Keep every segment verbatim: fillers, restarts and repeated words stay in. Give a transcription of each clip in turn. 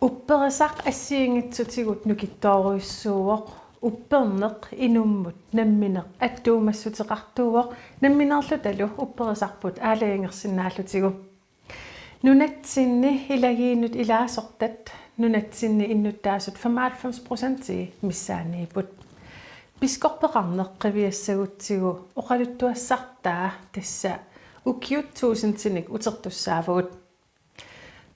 Upperisaq assigiinngitsutigut nukittoorujussuuvoq. Upperneq inummut nammineq attuumassuteqartuuvoq, nammineerlutalu upperisarput aalajangersinnaallutigu. Nunatsinni ilagiinnut ilaasortat nunatsinni innuttaasut femoghalvfems procentii missaanniipput. Biskoppeqarneq qiviassagutsigu oqaluttuassartaa tassa ukiut tusindinik utertussaavagut.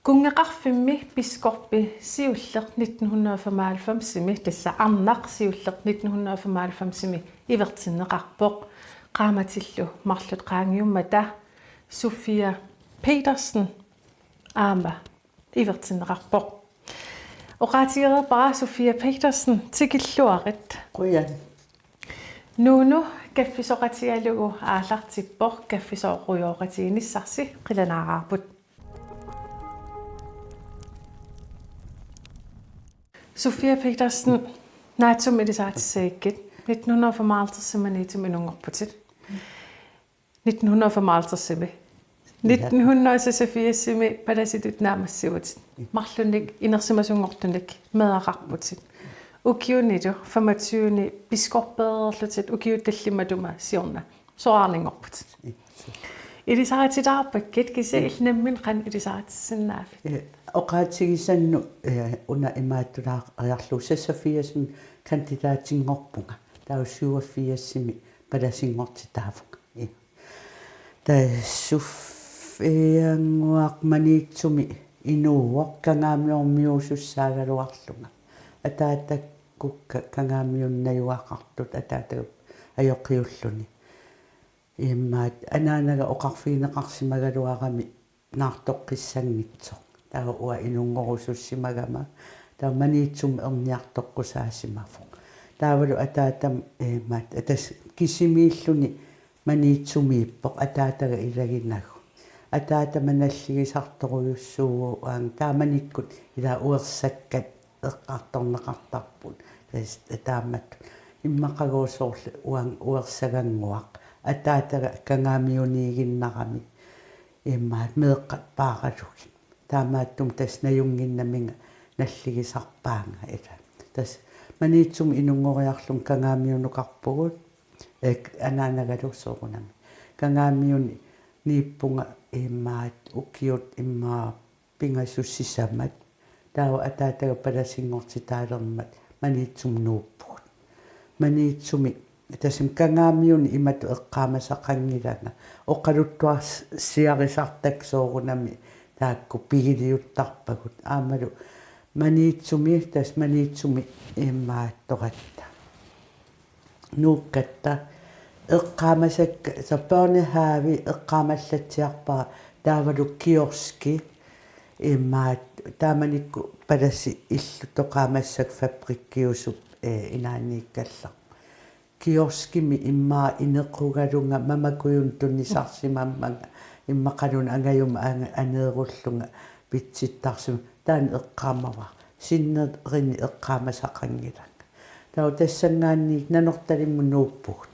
Kunngeqarfimmi biskoppi siulleq nitten hundrede og femoghalvfemsimi, tassa arnaq siulleq nitten hundrede og femoghalvfemsimi ivertinneqarpoq, qaammatillu marluk qaangiummata Sofia Petersen aamma ivertinneqarpoq. Oqaatigereerpara Sofia Petersen, tikilluarit. Qujan. Nuunu kaffisoqatigalugu aallartippoq, kaffisoorujooqatiginissarsi qilanaaraarput. Sofia Petersen, naatsumik ilisaritissagikkit, nitten hundrede og femoghalvtredsimi Maniitsumi inunngorputit. Nitten hundrede og femoghalvtredsimi. Nitten hundrede og seksogfirsimi palasitut naammassivutit. Marlunnik inersimasunngortunik meeraqarputit. Ukiunilu femogtyveni biskoppeerlutit ukiut tallimat matuma siorna soraarninngorputit. Ilisaritilaarpakkit, kisianni illit nammineq qanoq ilisaritissinnaavit? Eh, oqaatigisannut, eh, una imaattulaariarlugu seksogfirsimi kandidaatinngorpunga. Taava syvogfirsimi palasinngortitaavunga. Eh. Tassa Sofiannguaq Maniitsumi inuuvoq, Kangaamiormiuusussaagaluarlunga. Ataatakkukka Kangaamiunut najugaqartut, ataataga ajoqiulluni. Immaqa anaanaga oqarfigineqarsimagaluarami naartoqqissanngitsoq. Taava uanga inunngorusussimagama. Taava Maniitsumi erniartoqqusaasimavoq. Taavalu ataatama, eh, maat-, atas kisimiilluni Maniitsumiippoq, ataataga ilaginagu. Ataatama nalligisartorujussuuvoq, aang-, taamanikkut ila uersakkat eqqartorneqartarput. Tassa taamatut. Immaqagu soorlu uang-, uersagannguaq. Ataataga Kangaamiuniiginnarami. Immaqa meeqqat paaralugit. Taamaattumik tassa najunnginnaminga nalligisarpaanga ila. Tassa Maniitsumi inunngoriarlunga Kangaamiunukarpugut, eh, anaanagalu soorunami. Kangaamiuniippunga immaqa ukiut immaqa pingasut sisamat. Taava ataataga palasinngortitaalermat Maniitsumi nuuppugut. Maniitsumi, tassami Kangaamiuni imatut eqqaamasaqanngilanga. Oqaluttuarsiarisartakka soorunami taakku pigiliuttarpagut. Aammalu Maniitsumi, tassa Maniitsumi immaattoratta. Nuukkatta eqqaamasakka, så børnehave eqqaamallatsiarpara, taavalu kioski, immaqa taamanikkut palasi illutoqaaq massakkut fabrikkiusup, eh, inaanniikkallarpoq. Kioskimi immaqa inequgalunga mamakujunut tunisarsimammanga, immaqaluunniit angajuma anga-, aneerullunga pitsittarsima, taanna eqqaamavara. Sinnerinni eqqaamasaqanngilanga. Taava tassanngaanniit Nanortalimmut nuuppugut.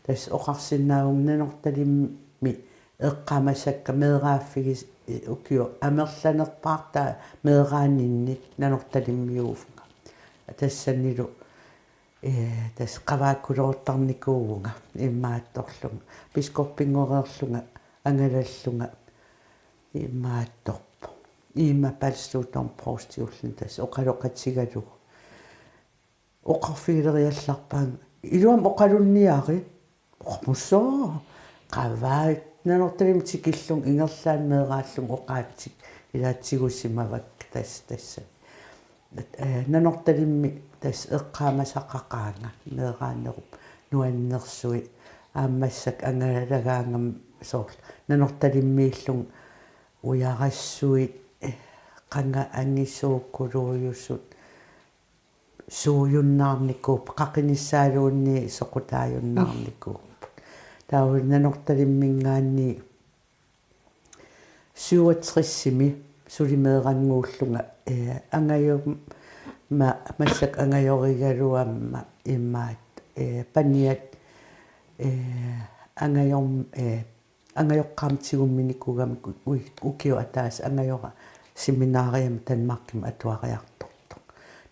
Tassa oqarsinnaavunga Nanortalimmi eqqaamasakka meeraaffigis-, ukioq amerlanerpaartaa meeraaninni Nanortalimmiuuvunga. Tassanilu, eh, tassa qavaakkuloortarnikuuvunga imaattorlunga. Biskoppinngorlunga angalallunga imaattorpoq. Iima Palstuutorn provstiulluni tassa oqaloqatigalugu. Oqarfigileriallarpaanga: Iluamik oqalunniarit. Oqarpussooq: Qavaat, Nanortalimmut tikillunga ingerlaannaq meeraallunga oqaatsit ilaatsigusimavakka tassa, tassa. Eh, Nanortalimmi tassa eqqaamasaqaqaanga meeraanerup nuannersui, aamma massakkut angalagaangama soorlu Nanortalimmiillunga ujarassuit, eh, qanga angisuukuluujusut suujunnaarnikuupput, qaqinissaaluunniit soqutaajunnaarnikuupput. Taava Nanortalimminngaanniit syvogtresimi suli meerannguullunga, eh, angajumma, massakkut angajorigaluamma imaat, eh, paniat, eh, angajorm-, eh, angajoqqaama tigumminikuugami u-, u-, ukioq ataaseq angajora seminariami Danmarkimi atuariartortoq.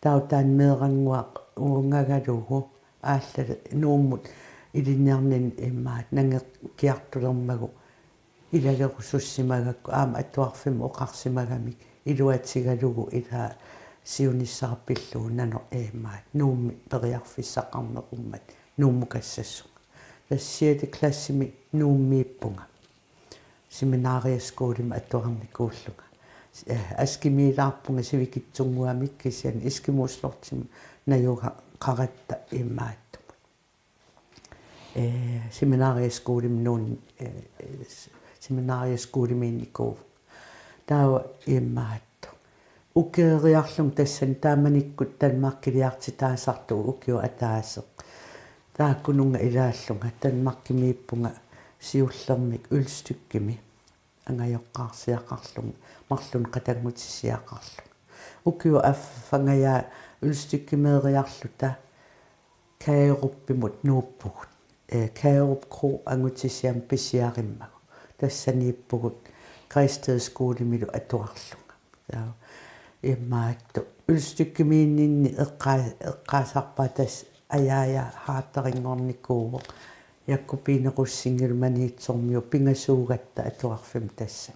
Taava taanna meerannguaq uungagalugu aallali Nuummut ilinniarninni immaqa nangeqqiartulermagu ilalerusussimagakku aamma atuarfimmi oqarsimagamik iluatigalugu ilaa siunissara pillugu nano immaqa Nuummi periarfissaqarnerummat Nuummukassassunga. Tassa sjette klassimi Nuummiippunga. Seminarieskolimi atuarnikuullunga. Eh, Askimiilaarpunga sivikitsunnguamik kisianni eskimoslortimi najugaqaratta imaattumut. Eh, seminarieskolimi nuun, eh, s-, seminarieskolimiinnikuuvunga. Taava imaattoq. Ukeeriarlunga tassani taamanikkut Danmarkiliartitaasartoq ukioq ataaseq. Taakkununnga ilaallunga Danmarkimiippunga siullermik Ølstykkemi angajoqqaarsiaqarlunga marlunnik qatanngutissiaqarlunga. Ukioq affangajaa Ølstykkemeeriarluta Kagerupimut nuuppugut. Eh, Kagerup Kro angutissiami pisiarimmagu. Tassaniippugut Græsted Skolemilu atuarlunga. Ja. Imaattoq Ølstykkemiinninni eqqaa-, eqqaasarpaa tassa Ajaaja Harterinngornikuuvoq. Jakobine Rosingillu Maniitsormiut pingasuugatta atuarfimmi tassa.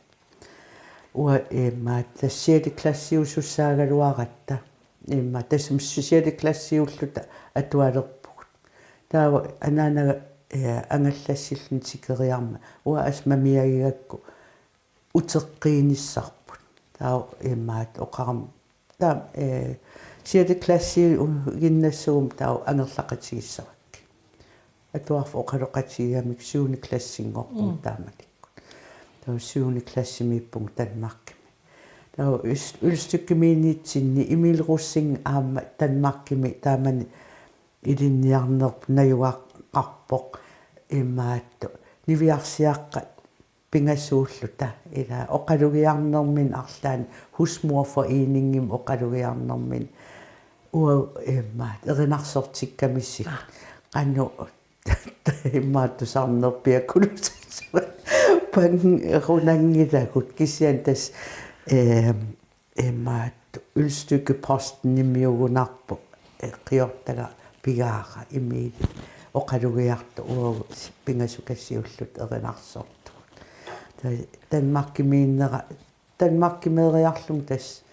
Uanga imaattoq tassa sjette klassiusussaagaluaratta. Imaattoq tassami sjette klassiulluta atualerpugut. Taava anaanaga, eh, angallassilluni tikeriarmat. Uanga assut mamiagigakku uteqqiinissarput. Taava imaattoq oqarama. Taava, eh, sjette klassiuginnassaguma taava angerlaqatigissavakkit. Atuarfik oqaloqatigigamikku syvende klassinngorpunga Mm. taamanikkut. Taava syvende klassimiippunga Danmarkimi. Taava Øst-, Ølstykkemiinnitsinni Emil Rosing aamma Danmarkimi taamani ilinniarnerpoq najugaqarpoq imaattoq. Niviarsiaqqat pingasuulluta ilaa oqalugiarnerminni arlaanni husmorforeningimi oqalugiarnerminni uanga imaattoq erinarsortikkamisigut. Qanoq imaattoq tusarnerpiaq kulusissuaq pangerunanngilagut kisianni tassa, eh, imaattoq Ølstykke-Postenimiugunarpoq, eh, qiortagaq pigaara Emil oqalugiartoq uagut pingasukasiulluta erinarsortugut. Ta-, Danmarkimiinnera, Danmarkimeeriarlunga tassa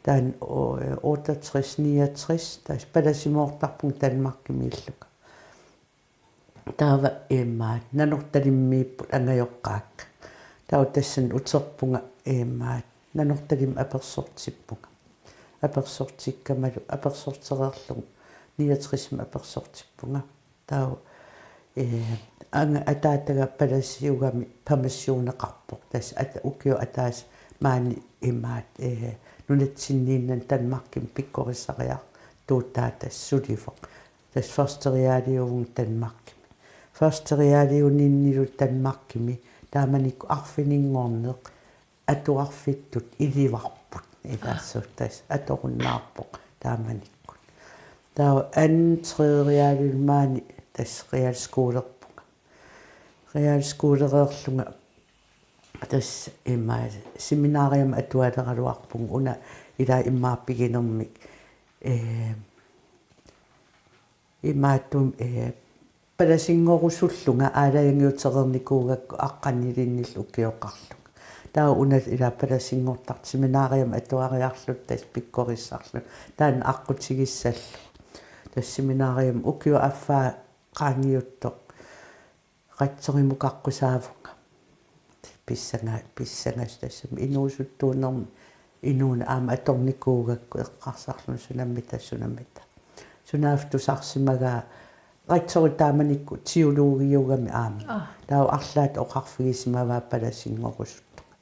taanna o-, otteogtres niogtres, tassa palasimoortarpunga Danmarkimiillunga. Taava imaattoq Nanortalimmiipput angajoqqaakka. Taava tassani uterpunga imaattoq Nanortalimmi apersortippunga. Apersortikkamalu apersortereerlunga niogtresimi apersortippunga. Taava, eh, anga-, ataataga palasiugami permissioneqarpoq. Tassa at-, ukioq ataaseq maani imaattoq, eh, nunatsinniinnani Danmarkimi pikkorissariartuutaa tassa sulivoq. Tassa første realiuvunga Danmarkimi. Første realiuninnilu Danmarkimi taamanikkut arfininngorneq atuarfittut ilivarput. Ilaassut tassa atorunnaarpoq taamanikkut. Taava anden, tredje realilu maani tassa realskolerpunga. Realskolereerlunga tassa imaattoq seminariami atualeraluarpunga una ilaa immaqa piginermik. Eh, imaattumik, eh, palasinngorusullunga aalajangiutereernikuugakku aqqanilinnillu ukioqarlunga. Taava una ilaa palasinngortartoq seminariami atuariarluta tassa pikkorissarlunga. Taanna aqqutigissallugu. Tassa seminariami ukioq affaa qaangiuttoq rektorimut aqqusaavunga. Pissanga-, pissangasoq tassami inuusuttuunermi inuuneq aamma atornikuugakku eqqarsarlunga sunammita, sunammita. Sunaaffa tusarsimagaa rektori taamanikkut teologiugami aamma. Ah. Taava arlaat oqarfigisimavaa palasinngorusuttunga.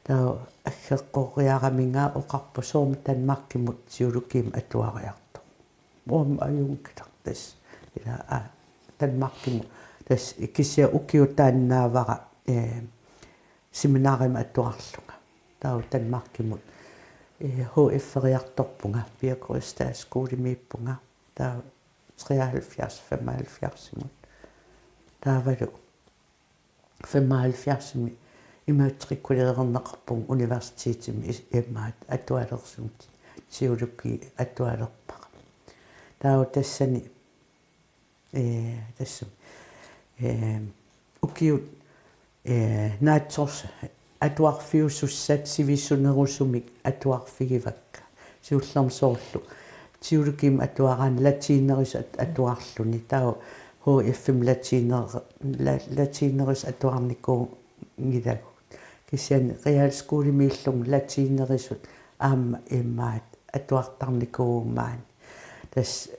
Taava aggeqqoriaraminga oqarpoq soormi Danmarkimut teologiimik atuariartoq. Uanga ajunngilaq tassa. Ilaa, aa, Danmarkimut. Tassa kisianni ukiut taannaavara, eh, seminariami atuarlunga. Taava Danmarkimut, eh, H F-eriartorpunga, Birger Røstad Skolemiippunga. Taava treoghalvfjerds femoghalvfjerds-imut. Taavalu femoghalvfjerdsimi immatrikuleerneqarpunga universitetimi is-, immaqa atualersuutit, teologi atualerpara. Taava tassani, ee, tassami, ee, ukiut, ee, naatsors-, atuarfiusussat sivisunerusumik atuarfigivakka. Siullermik soorlu teologiimik atuaraanni latinerisut at-, atuarluni. Taava H F-imi latiner-, la-, latinerisut atuarnikuunngilagut. Kisianni realskolemiillunga latinerisut aamma immaqa atuartarnikuuvugut maani. Tassa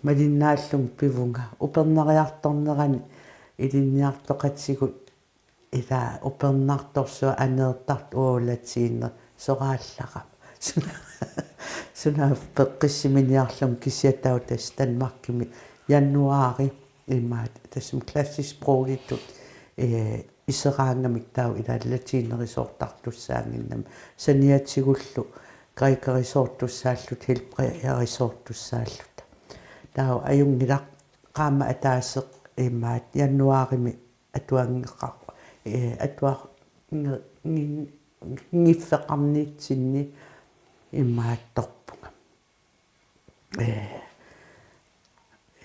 malinnaallunga pivunga upernariartornerani ilinniartoqatigut, ila upernartorsuaq aneertartoq, uu, latiner soraallara. Suna-, sunaaffa peqqissiminiarlunga, kisianni taava tassa Danmarkimi januaari immaqa tassami klassisk sprogitut, ee, iseraangamik taava ila latinerisoortartussaannginnami, saniatigullu grækerisoortussaalluta, hebræerisoortussaalluta. Taava ajunngilaq qaammat ataaseq immaqa januaarimi atuanngeqar-, ee, atuar-, nge-, ngin-, ngiffeqarnitsinni immaqa attorpunga. Ee,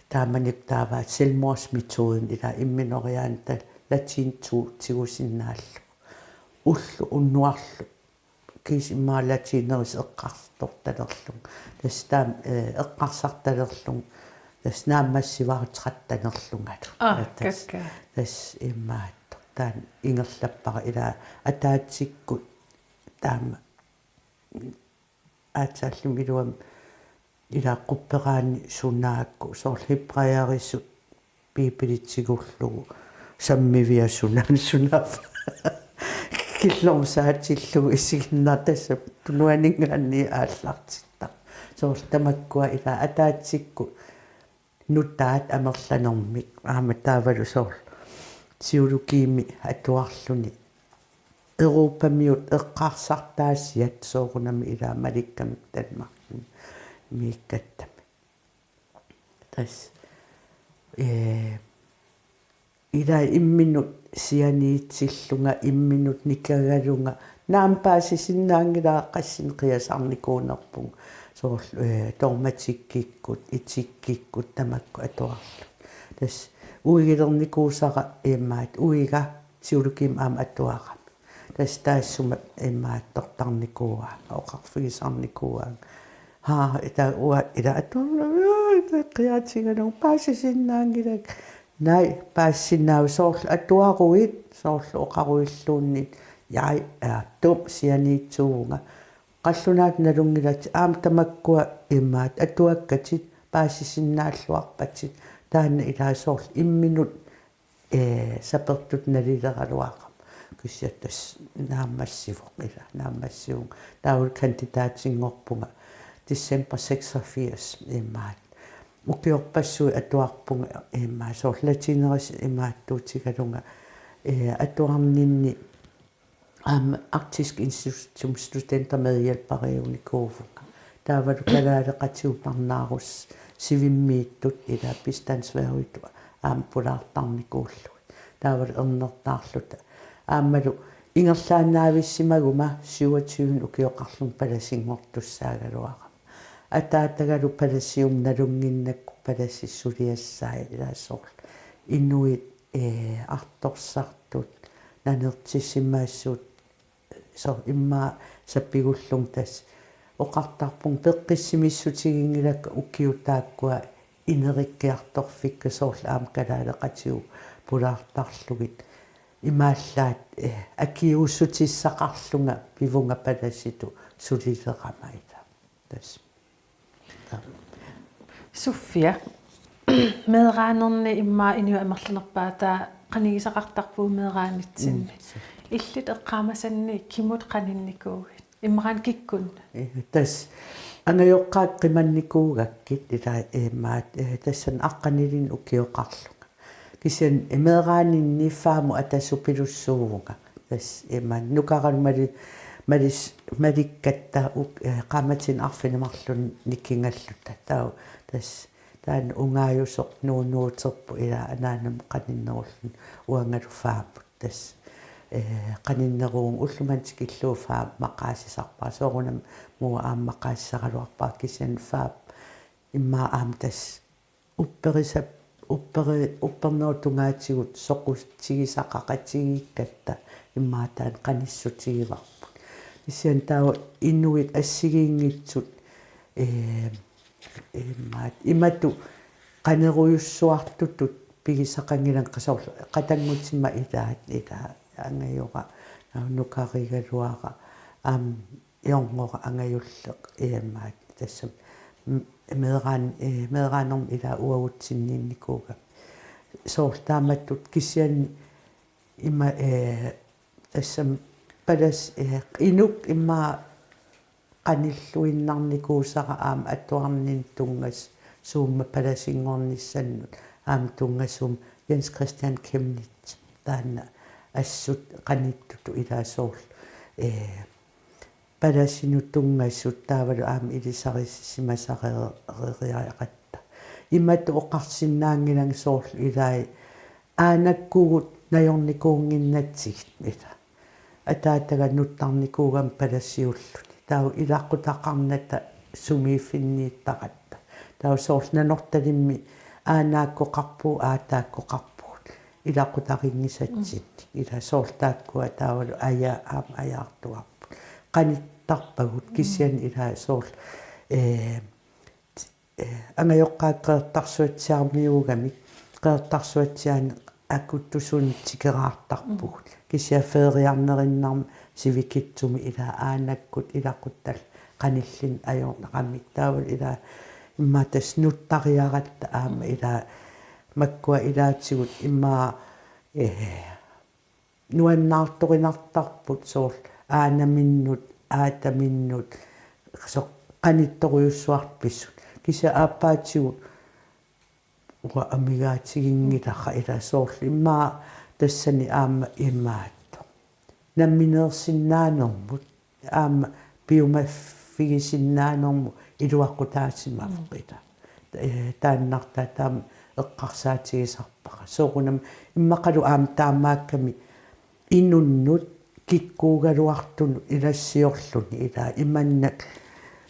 taamanikkut taava selvmordsmetoden, ila imminoriaanertaa latin to tigusinnaallugu. Ulloq unnuarlu kiisa immaqa latinerisut eqqartortalerlunga. Tassa taama, ee, eqqarsartalerlunga. Tassa naammassivara tretten-erlungalu. Aa, tassa, kakkaak. Tassa immaqa taanna ingerlappara, ila ataatsikkut taama aatsaallumi iluamik ila qupperaanni sunaakku, soorlu hebræerisut Biibilip tigullugu sammiviat suna-, sunaaffa killormut saatillugu isiginnaartut, tassa tunuaninngaanniit aallartittarput. Soorlu tamakkua ila ataatsikkut nutaat amerlanermik, aamma taavalu soorlu teologiimik atuarluni europamiut eqqarsartaasiat, soorunami ila malikkamik Danmarkimiikkattami. Tassa, ee, ila imminut sianiitillunga, imminut nikagalunga, naamik paasisinnaanngilara, qassinik qiasarnikuunerpunga. Soorlu, ee, dogmatikkikkut, etikkikkut tamakku atuarlugit. Tassa uigilernikuusara immaqa uiga teologiimik aamma atuarami. Tassa taassuma immaqa attortarnikuuaanga, oqarfigisarnikuuaanga. Haa, ila uanga ila atuarlunga, qiaatigalugu paasisinnaanngilanga. Naamik, paasisinnaavat, soorlu atuaruit, soorlu oqaruilluunniit, jaa, aa, tum, sianiitsuuvunga. Qallunaatut nalunngilatit, aamma tamakkua immaqa atuakkatit, paasisinnaalluarpatit, taanna ila soorlu imminut, ee, sapertutut nalileraluaqaaq. Kisianni tassa naammassivoq, ila naammassivunga. Taavalu kandidaatinngorpunga december seksogfirs immaqa. Ukiorpassuit atuarpunga immaqa, soorlu latinerisut imaattuutigalunga, ee, atuarninni aamma Arktisk Institutimi studentermedhjælperiunikuuvunga. Taavalu kalaaleqatigut parnaarussivimmiittut ila bistandsværgetut aamma pulaartarnikuullugit. Taavalu ernertaarluta. Aammalu ingerlaannaavissimaguma syvogtyve ukioqarlunga palasinngortussaagaluarama. Ataatagalu palasiummik nalunnginnakku palasissut suliassai, ila soorlu inuit, ee, artorsartut, nanertisimasut, soorlu immaqa sapigullunga tassa oqartarpunga peqqissimissutiginngilakka ukiut taakkua ineriartorfikka, soorlu aamma kalaaleqatigut pulaartarlugit. Imaallaat, ee, akiuussutissaqarlunga pivunga palasitut sulilerama, ila. Tassa. Sofia, meeraanerni immaqa inuit amerlanerpaat taava qanigisaqartarpugut meeraanitsinni. Mm, so. Illit eqqaamasanni kimut qaninnikuugit? Immaqaana kikkunnut? Ee, tassa angajoqqaat qimannikuugakkit, ila, ee, immaqa, ee, tassani aqqanilinnik ukioqarlunga. Kisianni meeraaninni femogtyve atasupilussuuvunga. Tassa immaqa nukaraluk mali-, malis-, malikkatta uk-, ee, qaammatini arfineq-marlunni nikingalluta. Taava tassa taanna ungaajusoq nuunuuterpoq, ila anaanama qaninnerulluni, uangalu femogtyve. Tassa Ee, qaninneruunga ullumimut tikillugu fem maqaasisarpara, soorunami muu aamma maqaasisaraluarpara, kisianni fem immaqa aamma tassa upperisa-, upperi-, uppernerup tungaatigut soqutigisaqaqatigiikkatta immaqa taanna qanissutigivarput. Kisianni taava inuit assigiinngitsut, ee, immaqa imatut qanerujussuartutut pigisaqanngilanga, soorlu qatanngutima ilaat, ilaa angajora, nukarigaluara, aamma jorngora angajulleq, immaqa tassami m-, meeraan-, ee, meeraanermut ilaa uagutsinniinnikuugami. Soorlu taamatut kisianni ima, ee, tassami palas-, ee, inuk immaqa qanilluinnarnikuusara aamma atuarninni tunngas-, suumma palasinngornissannut aamma tunngasuummat Jens Christian Chemnitz, taanna assut qanittutut ilaa soorlu, ee, palasinut tunngasut taavalu aamma ilisarisimasareriaratta. Imatut oqarsinnaanngilanga soorlu ilai aanakkugut najornikuunnginnatsigit, ilaa. Ataataga nuttarnikuugami palasiulluni. Taava ilaqutaqarnata sumiiffinniittaratta. Taava soorlu Nanortalimmi aanaakkoqarpugut, aataakkoqarpugut ilaqutarinngisatsinnik. Ilaa soorlu taakkua taavalu aja-, aamma ajaartuarput. Qanittarpagut kisianni ilaa soorlu, ee, ee, angajoqqaat Qeqertarsuatsiarmiuugamik, Qeqertarsuatsiaani akuttusunik tikeraartarpugut. Kisianni feeriarnerinnarmik sivikitsumik ilaa aanakkut ilaquttallu qanillinneq ajorneramik. Taavalu ilaa immaqa tassa nuttariaratta aamma ilaa makkua ilaatigut immaqa, ee, nuannaartorinartarput soorlu aanaminnut, aataminnut, soorlu qanittorujussuarput pisut. Kisianni aappaatigut uanga amigaatiginngilara ilaa soorlu immaqa tassani aamma imaattoq. Nammineersinnaanermut aamma piumaffigisinnaanermut iluaqutaasimavoq ilaa. Ee, taannartaa taama eqqarsaatigisarpara. Soorunami immaqalu aamma taamaakkami inunnut kikkuugaluartunut ilassiorluni ilaa imannak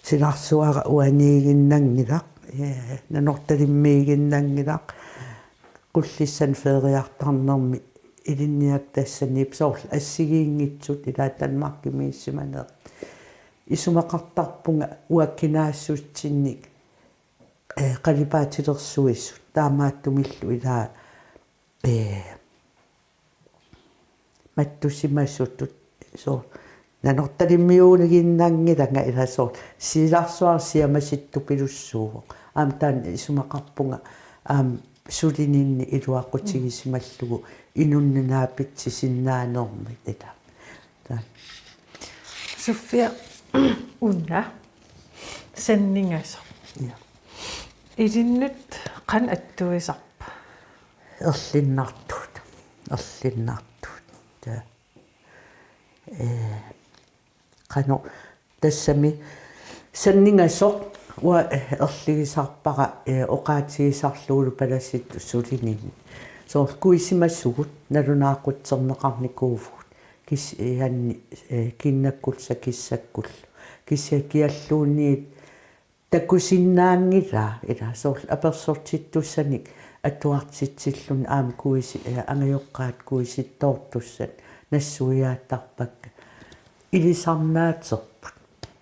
silarsuara uaniiginnanngilaq, ee, Nanortalimmiiginnanngilaq, Qullissani feeriartarnermi ilinniagaq tassaniippoq soorlu assigiinngitsut ilaa Danmarkimiissimanerit. Isumaqartarpunga uanga kinaassutsinnik, ee, qalipaatilersuisut taamaattumillu ilaa, ee, mattusimasutut, soorlu Nanortalimmiuuginnanngilanga ilaa soorlu silarsuaq siamasittupilussuuvoq. Aamma taanna isumaqarpunga aamma sulininni iluaqutigisimallugu inunnut naapitsisinnaanermik ilaa. Taanna. Sofia, una sanningasoq. Ja. Ilinnut qanoq attuisarpa? Erlinnartuut. Erlinnartuut. Ja. Ee, qanoq tassami sanningasoq uanga, ee, erligisarpara, ee, oqaatigisarlugulu palasittut sulininni. Soorlu kuisimasugut nalunaaqutserneqarnikuuvugut. Kisianni, ee, kiinnakkullu sakissakkullu. Kisianni kialluunniit takusinnaanngilaa ilaa soorlu apersortittussanik atuartitsilluni aamma kuisi-, ee, angajoqqaat kuisittoortussat nassuiaattarpakka. Ilisarnaaterput.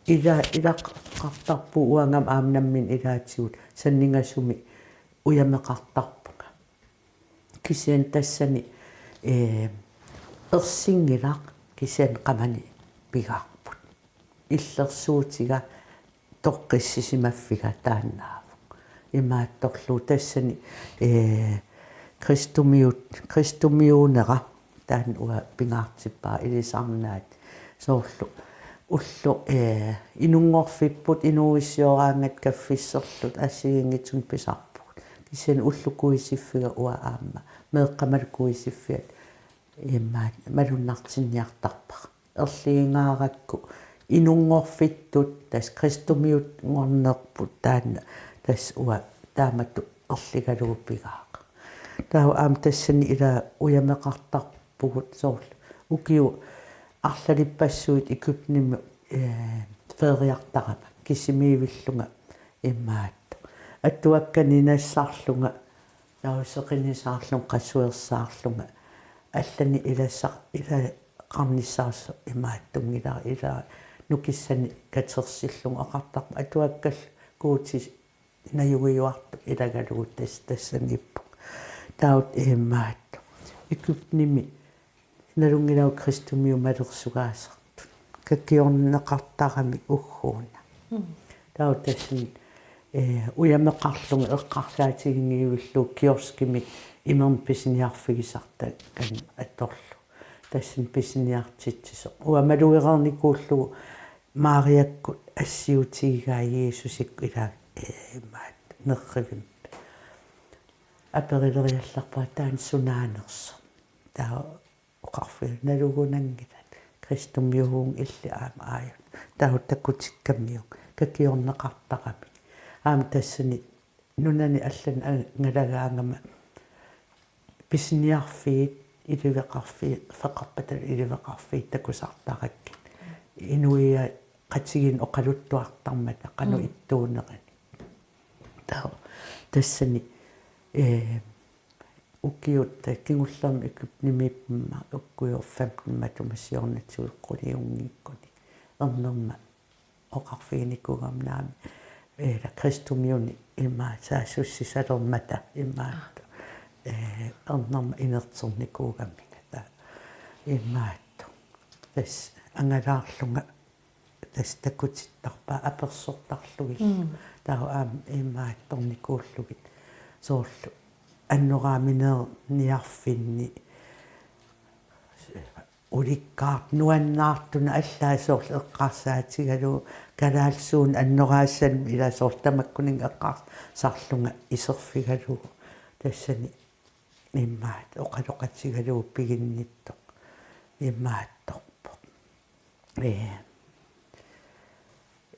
Ila-, ilaqartarpugut uangami aamma nammineq ilaatigut sanningasumik ujameqartarpunga. Kisianni tassani, ee, ersinngilaq kisianni qamani pigaarput. Illersuutiga toqqissisimaffiga taannaavoq. Imaattorlu tassani, ee, kristumiut-, kristumiuunera taanna uanga pingaartippara ilisarnaat. Soorlu ulloq, ee, inunngorfipput inuuissioraangat kaffisserluta assigiinngitsunik pisarpugut. Kisianni ulloq kuisiffiga uanga aamma meeqqamalu kuisiffiat immaqa malunnartinniartarpara. Erligingaarakku inunngorfittut tassa kristumiunngornerput taanna tassa uanga taamatut erligalugu pigaara. Taava aamma tassani ilaa ujameqartarpugut soorlu Ukiut arlalippassuit Egyptenimi, eh, feriartarama kisimiivillunga imaattoq. Atuakkani nassaarlunga, tauseqinisaarlunga, qasuersaarlunga, allanik ilassar-, ilaqarnissaarlunga imaattunngilara, ila nukissanik katersillunga oqartarpunga atuakkallu Guuti najugiuartoq ilagalugu tas-, tassaniippunga. Taava imaattoq. Egyptenimi nalunngilagut kristumiut malersugaasartut. Kakiorneqartaramik ugguuna. Mm. Taava tassani, eh, ujameqarlunga eqqarsaatiginngillugu kioskimi imermik pisiniarfigisartakkanik atorlugu. Tassani pisiniartitsisoq. Uanga malugereernikuullugu Mariakkut assiutigigai Jiisusikkut ila, eh, imaattoq nerrivimmik. Aperileriallarpara taanna sunaanersoq. Taava oqarfiga nalugunanngilat. Kristumiuunnga illit aamma aajuna. Taava takutikkamiuk. Kakiorneqartaramik. Aamma tassani nunani allani angalagaangama pisiniarfiit iliveqarfi-, -feqarpata iliveqarfiit takusartarakkit. Inuiaqatigiinni oqaluttuartarmata qanoq Mm. ittuunerani. Taava tassani, eh, ukiut kingullermi Egyptenimiippumma ukkujoq femten matuma siornatigut quniunngikkuni. Ernerma oqarfiginikuugama naamik, eh, kristumiuni ima saassussisalermata imaattoq. Eh, ernerma inerternikuugamik. Taava imaattoq. Tassa angalaarlunga tassa takutittarpaa apersortarlugillu. Mm. Taava aamma imaattornikuullugit. Soorlu annoraaminerniarfinni ulikkaartut nuannaartut allaat soorlu eqqarsaatigalugu kalaallisuunik annoraassannik ila soorlu tamakkuninnga eqqarsarlunga iserfigalugu tassani imaattoq oqaloqatigalugu piginnittoq imaattorpoq. Ee,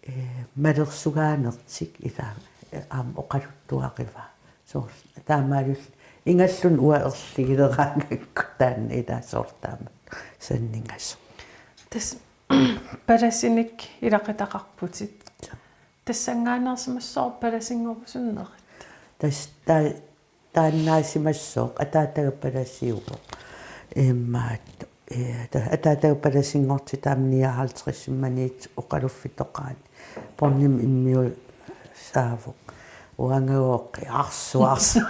ee, malersugaanertik ila, ee, aamma oqaluttuarivaa. Soorlu taamaalilluta ingalluunniit uanga erligileraangakku taanna ila soorlu taama sanningasoq. Tassa palasinik ilaqutaqarputit. Tassanngaanneersimassaaq palasinngorussunnerit. Tassa taa-, taannaasimassaaq, ataataga palasiuvoq. Imaattoq, ee, ta-, ataataga palasinngortitami nioghalvtredsimaniit oqaluffitoqaani. Båndimi immiussaavoq. Uangagooq arsuarsu.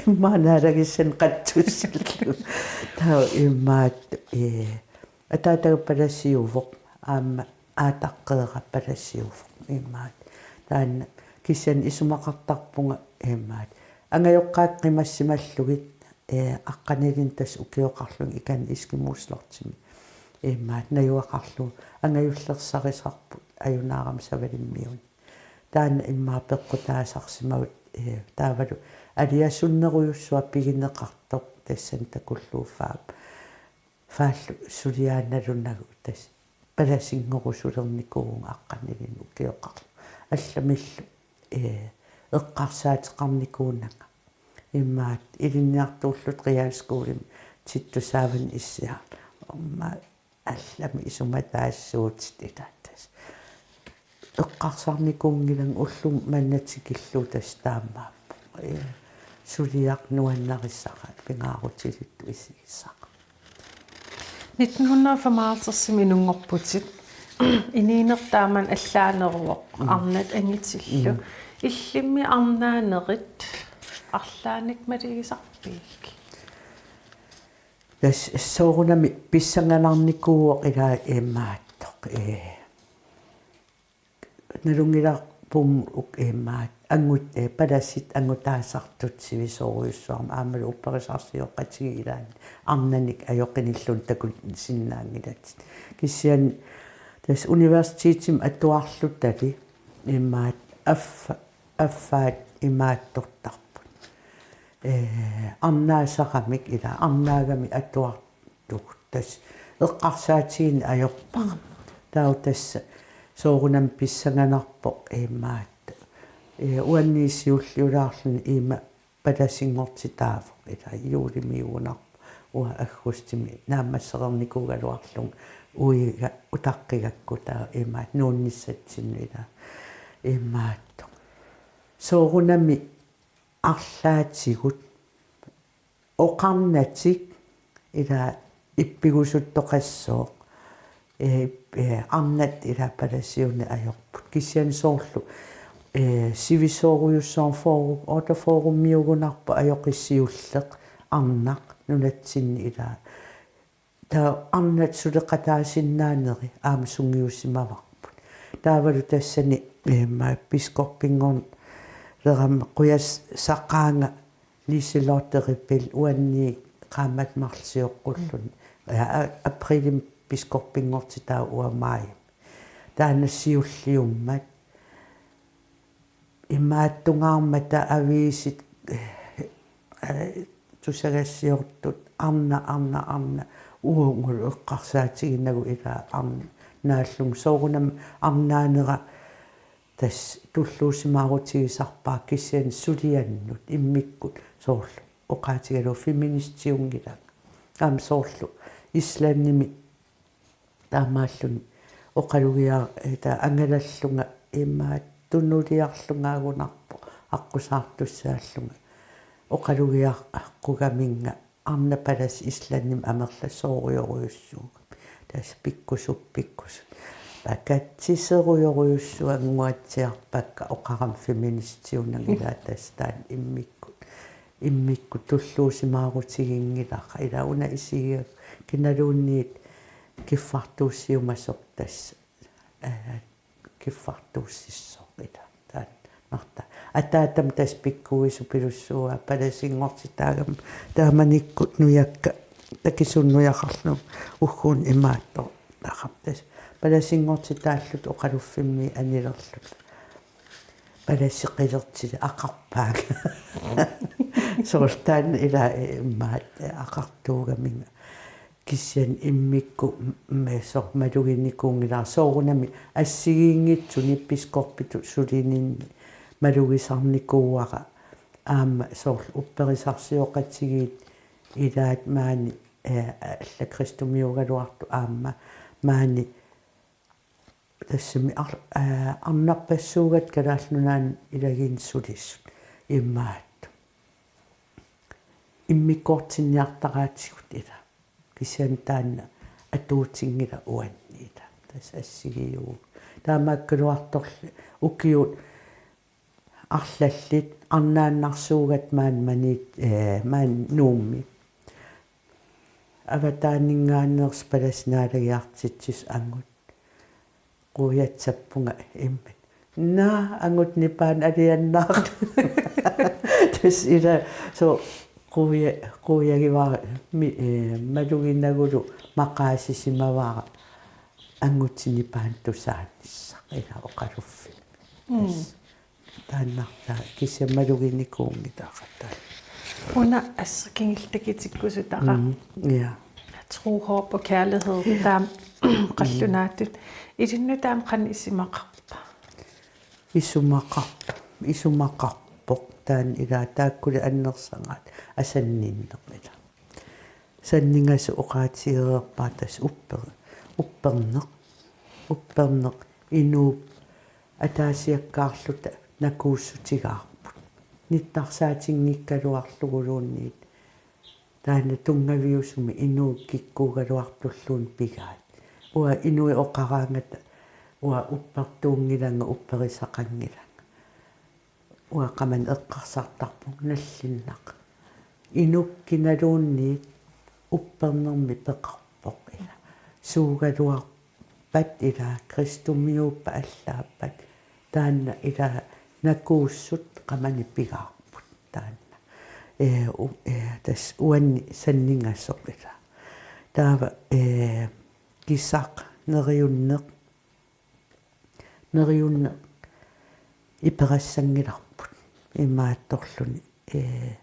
Immaqa naalagissanik qatsussillugu. Taava imaattoq, ee, ataataga palasiuvoq. Aamma aataqqeera palasiuvoq imaattoq. Taanna kisianni isumaqartarpunga imaattoq. Angajoqqaat qimassimallugit, ee, aqqanilinnik tassa ukioqarlunga ikani eskimoslotimi. Imaattoq najugaqarlugu angajullersarisarput ajunaarami Savalimmiuni. Taanna immaqa peqqutaasarsimavut, ee, taavalu aliasunnerujussuaq pigineqartoq tassani takullugu faap. Faallu suliaannalunagu tassa palasinngorusulernikuuvunga aqqanilinnik ukioqarlunga. Allamillu, ee, eqqarsaateqarnikuunanga. Imaattoq ilinniartuulluta realskolemi tittusaavanni issiaarlunga. Aamma allamik isumataassuutit ila tassa. Eqqarsarnikuunngilanga ullumi manna tikillugu tassa taamaappoq. Ee, suliaq nuannarissara pingaarutilittoq isigisara. Nitten hundrede og femoghalvtredsimi inunngorputit. Inuuneq taamani allaaneruvoq, mm, arnat angutillu. Mm. Illimmi arnaanerit arlaannik malugisarpiuk? Tassa soorunami pissanganarnikuuvoq ila imaattoq. Ee. Nalunngilarput uk-, imaattoq, angut-, ee, palasit angutaasartut sivisoorujussuarmik aammalu upperisarsioqatigiit ilaanni arnanik ajoqinilluunniit takusinnaanngilatit. Kisianni tassa universitetimi atuarlutali imaattoq affa-, affaat imaattortarput. Ee, arnaasaramik ila arnaagamik atuar-, -tugut tassa eqqarsaatigineq ajorpara. Mm. Taava tassa soorunami pissanganarpoq imaattoq. Ee, uannit siulliulaarluni ima palasinngortitaavoq ila juulimiugunarpoq. uanga aggustimi naammassereernikuugaluarlunga uiga utaqqigakku taava imaattoq nuunnissatsinnut ilaa imaattoq. Soorunami arlaatigut oqarnatik ilaa ippigusuttoqassooq. Ee, ee, arnat ilaa palasiuneq ajorput. Kisianni soorlu, ee, sivisoorujussuarmik fyrre, otteogfyrremiugunarpoq ajoqi siulleq arnaq nunatsinni ilaa. Taava arnat suleqataasinnaaneri aamma sungiusimavarput. Taavalu tassani, ee, ma-, biskoppinngornerama qujasaqaanga Liselotte Rippel uannit qaammat marluk sioqqulluni. Ja, a-, aprilimi biskoppinngortitaa uanga maajimi. Taanna siulliummat. Imaattungaarmata aviisit, eh, tusagassiortut arnaq, arnaq, arnaq. Uunga eqqarsaatiginagu ilaa arnaallugu. Soorunami arnaanera tassa tulluusimaarutigisarpara kisianni suliannut immikkut soorlu oqaatigalugu feministiunngilanga. Aamma soorlu Islandimi taamaalluni oqalugiar-, eh, taava angalallunga imaattoq tunuliarlungaagunarpoq aqqusaartussaallunga oqalugiaqqugaminnga arnaq palasi Islandimi amerlasoorujorujussuugami. Tassa pikkusut, pikkusut. Pakatsiserujorujussuannguatsiarpakka oqarama feministiunngilanga tassa taanna immikkut. Immikkut tulluusimaarutiginngilara. Ilaa una isigiga kinaluunniit kiffartuussiumasoq tassa. Ee, kiffartuussissoq ilaa. Taanna. Marta. Ataatama tassa pikkuisupilussuuaa palasinngortitaagama taamanikkut nujakka takisuut nujaqarlugit ugguuna imaattoq. Tassa palasinngortitaalluta oqaluffimmi anilerluta. Palasiqilertili aqarpaanga. Soorlu taanna ilaa imaattoq aqartuugaminga. Kisianni immikkut m-, m-, soorlu maluginikuunngilara soorunami assigiinngitsuni biskoppitut sulininni malugisarnikuuara aamma soorlu upperisarsioqatigiit ilaat maani, eh, alla kristumiuugaluartut aamma maani tassami ar-, eh, arnarpassuugatta Kalaallit Nunaanni ilagiinnut sulisut imaattoq. Immikkoortinniartaraatigut ilaa. Kisianni taanna atuutinngilaq uanni ilaa. Tassa assigiiuuvoq. Taamaakkaluartorli ukiut arlallit arnaannarsuugatta maani Maniit, eh, maani Nuummi. Avataaninngaanneersut palasit naalagiartitsisut angut. Quiatsappunga imminut. Naa, angut nipaani aliannaaq. Tassa ilaa, soorlu quia-, quiagivara mi-, eh, maluginagulu maqaasisimavara angutit nipaanut tusaanissaq ilaa oqaluffimmi. Mm. Tassa. Taannartaa kisianni maluginikuunngilara taanna. Una asseq kingulleq takutikkusutara. Mm, ja. Tro, håb og kærlighed, ja, taama qallunaatut. Ilinnut taanna qanoq isumaqarpa? Isumaqarpoq, isumaqarpoq taanna ilaa taakkuli annersagaat asanninneq ilaa. Sanningasoq oqaatigereerpara tassa upper-, upperneq, upperneq inuup ataasiakkaarluta nakuussutigaarput. Nittarsaatinngikkaluarluguluunniit. Taanna tunngaviusumik inuup kikkuugaluartulluunniit pigaat. Uanga inuit oqaraangata uanga uppertuunngilanga, upperisaqanngilanga. Uanga qamani eqqarsartarpunga nallinnaq. Inuk kinaluunniit uppernermi peqarpoq ilaa. Suugaluarpat ilaa, kristumiuuppat allaappat. Taanna ilaa nakuussut qamani pigaarput taanna. Ee, u-, ee, tassa uanni sanningasoq ilaa. Taava, ee, kisaq neriunneq Neriunneq iperassanngilarput imaattorluni. Ee,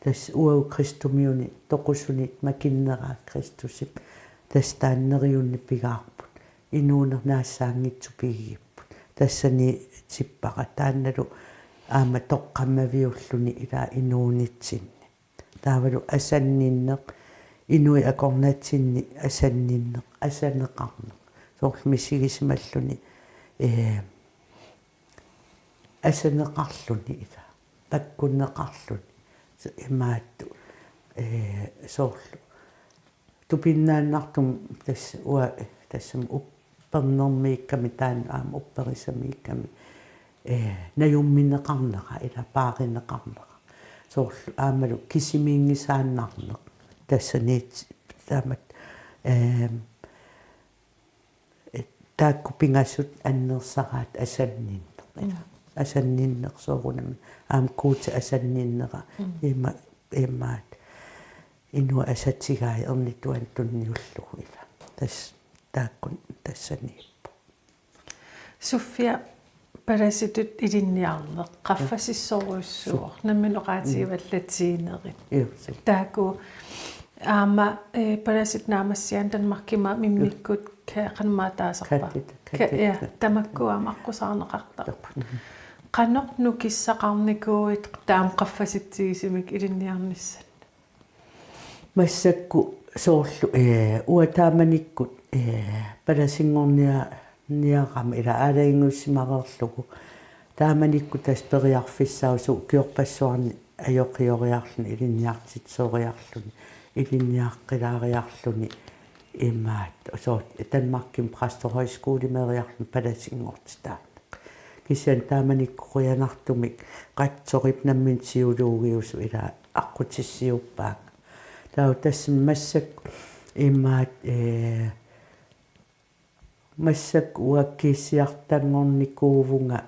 tassa uagut kristumiunit toqusunit makinneraat Kristusip. Tassa taanna neriunneq pigaarput. Inuuneq naassaanngitsoq pigigipput. Tassani tippara taannalu aamma toqqammaviulluni ilaa inuunitsinni. Taavalu asanninneq Inuit akornatsinni asanninneq, asaneqarneq. Soorlu misigisimalluni, ee, asaneqarluni ila, pakkunneqarluni. Imaattoq, ee, soorlu. Tupinnaannartumik tassa uanga tassami uppernermiikkami taanna aamma upperisamiikkami, ee, najummineqarnera ila paarineqarnera. Soorlu aammalu kisimiinngisaannarneq. Tassaniit taamatut, ee, taakku pingasut annersaraat asanninneq. Mm. Asanninneq soorunami. Aamma Guutip asanninnera. Mm. Ima, imaattoq. Inuit asatigai ernituanut tunniullugu ila. Tassa taakkua tassaniippoq. Sofia, palasitut ilinniarneq qaffasissorujussuuvoq. Nammineq oqaatigivallu latiinerit. Joo, suu. Taakku aamma, ee, palasitut naammassigaanni Danmarkimi immikkut ka-, qanimmaataasarpa? Kattit, kattit. Ka-, ja, tamakku aamma aqqusaarneqartarput. Mhm. Qanoq nukissaqarnikuuit taama qaffasitsigisumik ilinniarnissanni? Massakkut soorlu, ee, uanga taamanikkut, ee, palasinngornia-, niarama ila aalajangiussimareerlugu. Taamanikkut tassa periarfissaavoq ukiorpassuarni ajoqioriarluni, ilinniartitsisooriarluni, ilinniaqqilaariarluni imaattoq. Soorlu Danmarkimi præstehøjskolemeeriarluni palasinngortitaarneq. Kisianni taamanikkut qujanartumik rektorip nammineq teologiusoq ila aqqutissiuuppaanga. Taava tassami massakkut imaattoq, ee, massakkut uanga kisiartanngornikuuvunga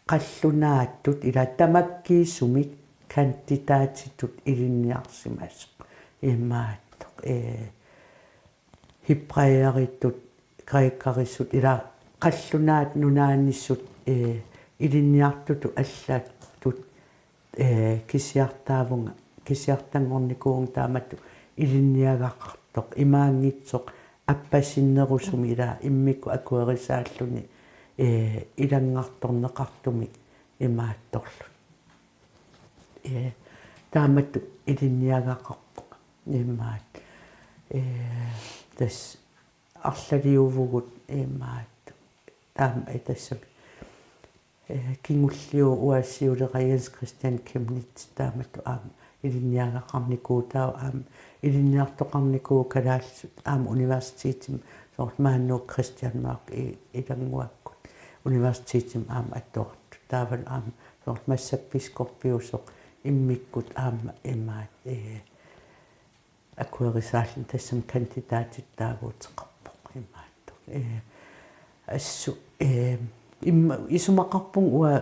qallunaattut ila tamakkiisumik kandidaatitut ilinniarsimasoq. Imaattoq, ee, hebræeritut, grækerisut, ila qallunaat nunaannissut, ee, ilinniartutut allatut, ee, kisiartaavunga, kisiartanngornikuuvunga taamatut ilinniagaqartoq, imaanngitsoq appasinnerusumik ila immikkut akuerisaalluni, ee, ilanngartorneqartumik imaattorluni. Ee, taamatut ilinniagaqarpunga imaattoq. Ee, tassa arlaliuvugut imaattoq. Taama, ee, tassami. Ee, kingulliullunga siulera Jens Christian Chemnitz taamatut aamma ilinniagaqarnikuuvoq, taava aamma ilinniartoqarnikuuvoq kalaallisut aamma universitetimi, soorlu maani Nuuk Christian Mørch i-, ilannguakkut universitetimi aamma atuartut. Taavalu aamma soorlu massakkut biskoppiusoq immikkut aamma imaattoq, ee, akuerisaalluni tassami kandidaatitut taaguuteqarpoq imaattoq. Ee, assut, ee, imma-, isumaqarpunga uanga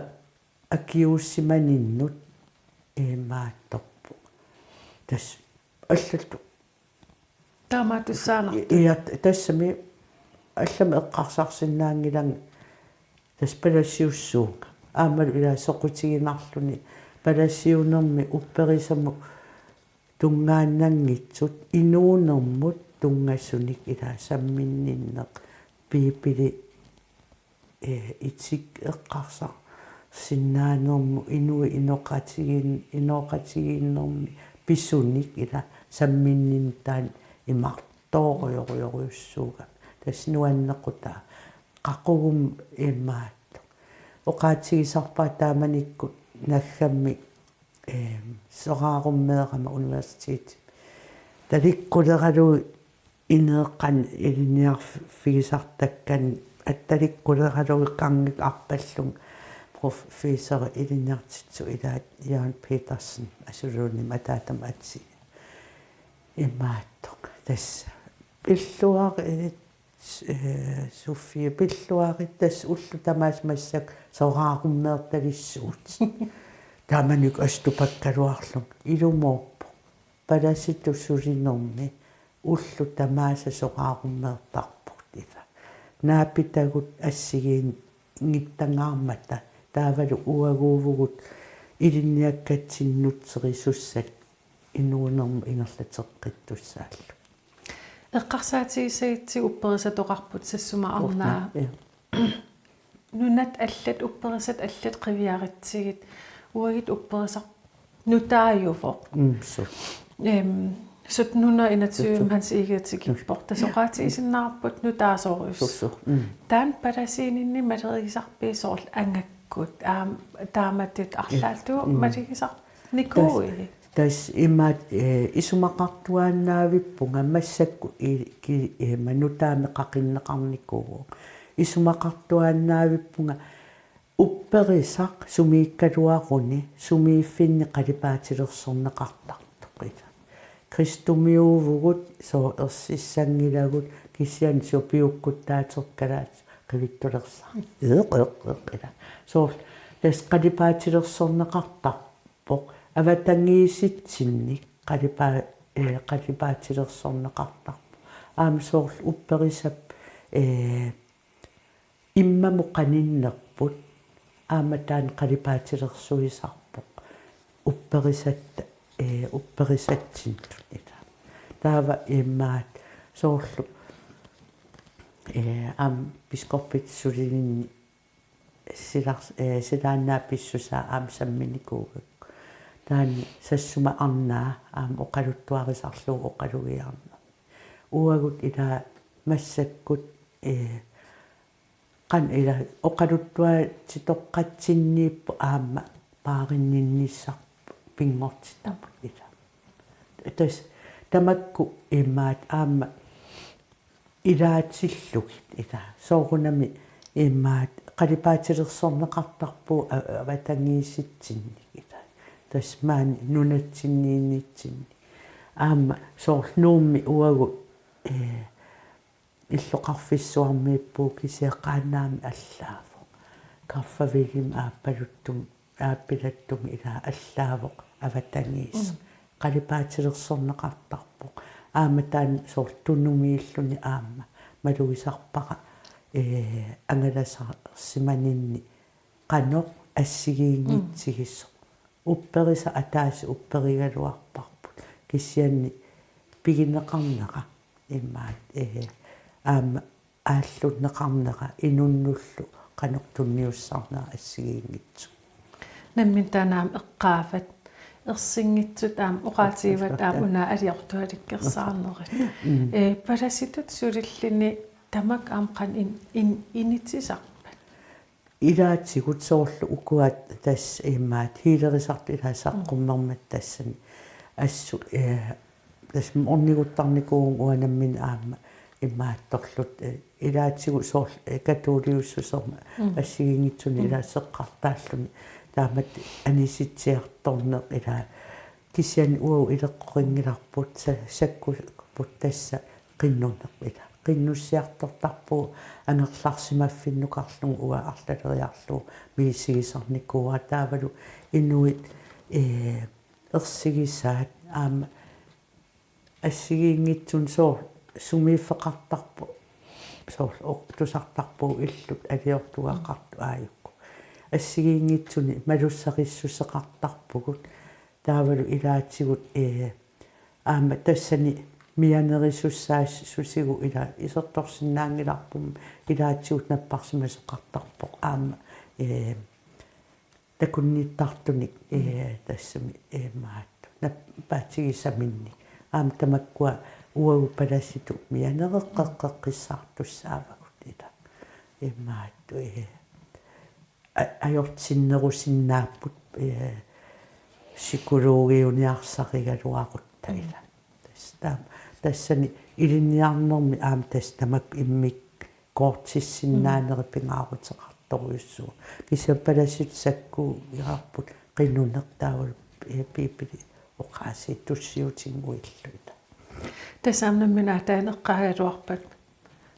akiuussimaninnut imaattorpoq. Tassa allatut. Taamaattussaanartoq. Ja, tassami allamik eqqarsarsinnaanngilanga tassa palasiussuunga. Aammalu ila soqutiginarluni palasiunermi upperisamut tunngaannanngitsut inuunermut tunngasunik ila samminninneq Biibili, ee, etik eqqarsarsinnaanermut inuit inoqatigiin-, inoqatigiinnermi pisunik ila samminninneq taanna imartoorujorujorujussuugami. Tassa nuannequtaa qaqugumut imaattoq. Oqaatigisarpara taamanikkut naggammik, eem, soraarummeerama universitetimi. Talikkuleralugit ineeqqani ilinniarfigisartakkanni, at talikkuleralugit qarnikkut arpallunga professori ilinniartitsisoq ilaat Jørgen Petersen asuluunniit ataatama atii. Imaattoq tassa. Pilluarit, ee, Sofie, pilluarit tassa ullut tamaasa massakkut soraarummeertalissuutit. Taamanikkut assut tupakkaluarlunga ilumoorpoq. Palasitut sulinermi ullut tamaasa soraarummeertarpugut ila. Naapitagut assigiinngittangaarmata taavalu uaguuvugut ilinniakkatsinnut serisussat inuunermut ingerlateqqittussaallugit. Eqqarsaatigissagitsigu upperisatoqarput sassuma arnaa. Uutna, ja. Nunat allat, upperisat allat qiviaritsigit, uagut upperisaq nutaajuvoq. Mm, suu. Ehm, Sytten hundrede enogtyve Hans Egede tikippoq. Tassa oqaatigisinnaarput nutaasorujussuaq. Sussu. Mm. Taanna palasiininni malerigisarpit soorlu angakkut? Aamma taamatut arlaatigut Mm. maligisarnikuuit? Tassa imaat, eh, isumaqartuaannavippunga massakkut i-, ki-, eh, ma nutaamik qaqinneqarnikuuvoq. Isumaqartuaannavippunga upperisaq sumiikkaluaruni, sumiiffinni qalipaatilersorneqartartoq ila. Kristumiuuvugut, sooq ersissanngilagut, kisianni soorlu piukkuttaateqqalaat qivittulersaaq. Eq, eq, eq, ila. Soorlu tassa qalipaatilersorneqartarpoq. Avatangiisitsinnik qalipaa-, eh, qalipaatilersorneqartarpoq. Aamma soorlu upperisap, eh, immamut qaninnerput aamma taanna qalipaatilersuisarpoq. Upperisatta, eh, upperisatsinnik ila. Taava imaat soorlu, eh, aamma biskoppit sulininni silars-, eh, silaannaap pissusaa aamma samminikuugakku. Taanna Sassuma arnaa aamma oqaluttuarisarlugu oqalugiarneq. Uagut ila massakkut, eh, qanoq ila oqaluttuaatitoqqatsinniippoq aamma paarinninnissarput pinngortitaput ila. Tassa tamakku imaat aamma ilaatillugit ila. Soorunami imaat qalipaatilersorneqartarpugut a-, avatangiisitsinnik ila. Tassa maani nunatsinniinnitsinni. Aamma soorlu Nuummi uagut, eh, illoqarfissuarmiippugut kisianni Qaanaami allaavoq. Kaffavilimi aappaluttum-, aappilattumik ila allaavoq avatangiisoq. Mm. Qalipaatilersorneqartarpoq. Aamma taanna soorlu Tunumiilluni aamma malugisarpara, eh, angalasarsimaninni qanoq assigiinngitsigisoq. Upperisaq ataaseq upperigaluarparput. Kisianni pigineqarnera imaat, eh, aamma aallunneqarnera inunnullu qanoq tunniussarnera assigiinngitsoq. Nammineq taanna aamma eqqaavat. Ersinngitsut aamma oqaatigivatit aamma una aliortualikkersaarnerit. Mm. Eh, palasitut sulilluni tamakku aamma qanoq in-, in-, initisarpat? Ilaatigut soorlu ukua tassa imaat healerisartut ila saqqummermat tassani. Assut, eh, tassa orniguttarnikuuvunga uanga nammineq aamma imaattorluta, eh, ilaatigut soorlu, eh, katoliussuserma Mm. assigiinngitsunik Mm. ila seqqartaalluni. Taamatut anisitsiartorneq ila kisianni uagut ileqqorinngilarput sa-, sakkupput tassa qinnuneq ila. Qinnussiartortarpugut angerlarsimaffinnukarlugu uanga arlaleriarlugu misigisarnikuuara taavalu inuit, eh, ersigisaat aamma assigiinngitsunik soorlu sumiiffeqartarpoq soorlu oq-, tusartarpugut illut aliortugaqartut aajuku. Assigiinngitsunik malussarissuseqartarpugut taavalu ilaatigut, eh, aamma tassani mianerisussaassusigut ila isertorsinnaanngilarput ilaatigut napparsimasoqartarpoq aamma, eh, takunnittartunik, eh, tassami, eh, maat nappaatigisaminnik. Aamma tamakkua uagut palasitut mianereqqeqqissaartussaavagut ila. Eh, maat, eh, a-, ajortinnerusinnaapput, eh, psykologiuniarsarigaluarutta ila. Mm. Tassa taama, tassani ilinniarnermi aamma tassa tamakku immikkoortissinnaanerit Mm. pingaaruteqartorujussuuvoq. Kisianni palasitut sakkuugaarput qinnuneq taavalu, eh, Biibili oqaasii tussiutinnguillu ila. Tassa aamma nammineq aatsaat eqqaagaluarpat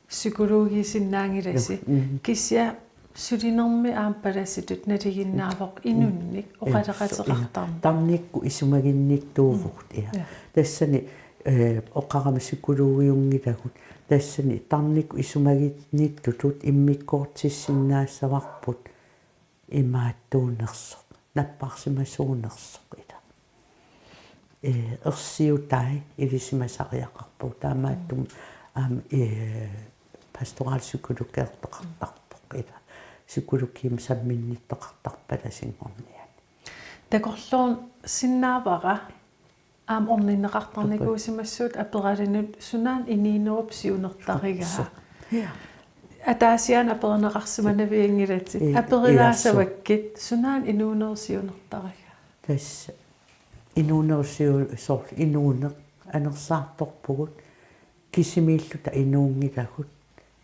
psykologiisinnaanngilasi. Joo, mhm. Kisianni sulinermi aamma palasitut nalinginnaavoq inunnik Mm. oqaloqateqartarneq. Tarnikkut isumaginnittuuvugut, ja. Ja. Tassani, eh, oqarama psykologiunngilagut. Tassani tarnikkut isumaginnittutut immikkoortissinnaassavarput imaattuunersoq, napparsimasuunersoq ila. Eh, ersiutai ilisimasariaqarpugut. Taamaattumik aamma, eh, pastoralpsykologertoqartarpoq ila. Psykologiimik samminnittoqartarpoq palasinngorniani. Takorloorsinnaavara Aamma orninneqartarnikuusimassuutit aperalinut sunaana inuunerup siunertarigaa. Ja. Ataasiaannaq aperineqarsimanavianngilatit. Ii, aperilaasavakkit sunaana inuunerup siunertarigaa. Tassa inuunerup siu-, soorlu inuuneq anersaartorpugut kisimiilluta inuunngilagut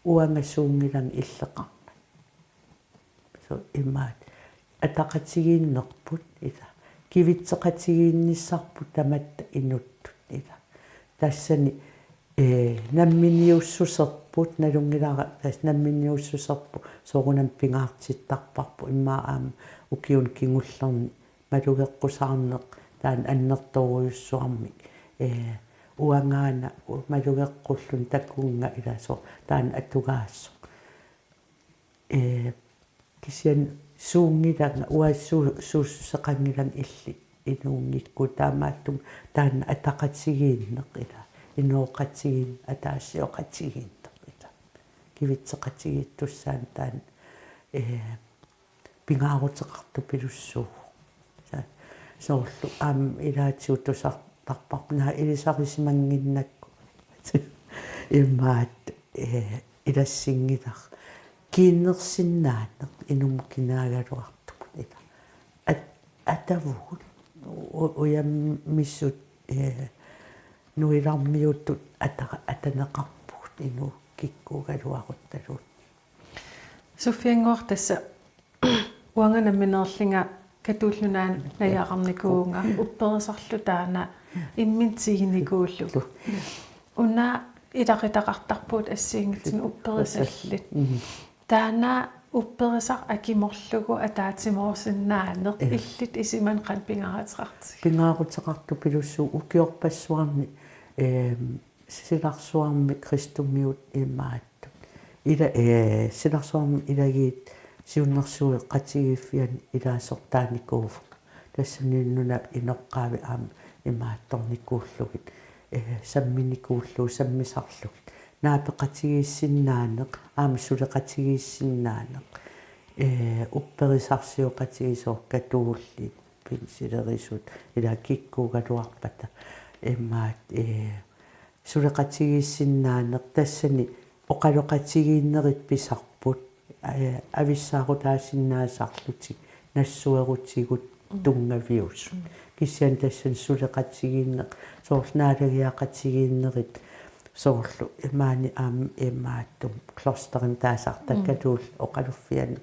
uanga suunngilanga illeqarnanga. So imaat ataqatigiinnerput ila. Kivitseqatigiinnissarput tamatta inuttut ila. Tassani, eh, namminiussuserput, nalunngilara tassa namminiussuserput, soorunami pingaartittarparput, immaqa aamma ukiuni kingullerni malugeqqusaarneq, taanna annertoorujussuarmik. Eh, uangaana u-, malugeqqulluni takunnga ila soorlu, taanna atugaasoq. Eh, kisianni suunngilanga, uanga su-, suussuseqanngilanga illit inuunngikkukku, taamaattumik taanna ataqatigiinneq ila, inooqatigiinneq, ataasioqatigiinneq ila. Kivitseqatigiittussaani taanna, eh, pingaaruteqartupilussuuvoq. Sa-, soorlu aamma ilaatigut tusartarparput, naak ilisarisimannginnakku. Imaat, eh, ilassinngilara. Kiinnersinnaaneq inummut kinaagaluartumut ila. At-, atavugut u-, ujammisut, eh, nuilarmiutut ata-, ataneqarpugut inuit kikkuugaluaruttaluunniit. Sofiannguaq, tassa uanga nammineerlunga Katuullu Nunaanni najugaqarnikuuvunga, upperisarlu taanna imminut tiginikuullugu. Una ilaqutaqartarpugut assigiinngitsunik upperisallit. Mhm. Taanna upperisaq akimorlugu ataatsimoorsinnaaneq, ja, illit isumanni qanoq pingaaruteqartigiva? Pingaaruteqartupilussuuvoq ukiorpassuarni, ehm, silarsuarmi kristumiut imaattut. Ila, eh, silarsuarmi ilagiit siunnersueqatigiiffianni ilaasortaanikuuvunga. Tassani nunap inoqqaavi aamma imaattornikuullugit, eh, samminikuullugu, sammisarlugit. Naapeqatigiissinnaaneq, aamma suleqatigiissinnaaneq. Eh, upperisarsioqatigiissooq, katuullit, pinsilerisut, ila kikkuugaluarpata. Imaat, eh, suleqatigiissinnaaneq, tassani oqaloqatigiinnerit pisarput, eh, avissaarutaasinnaasaarlutik nassuerutigut, mm, tunngaviusut. Mm. Kisianni tassani suleqatigiinneq, soorlu naalagiaqatigiinnerit, soorlu imaani aamma imaattumik klosterimi taasartakkaluul, mm, oqaluffiani,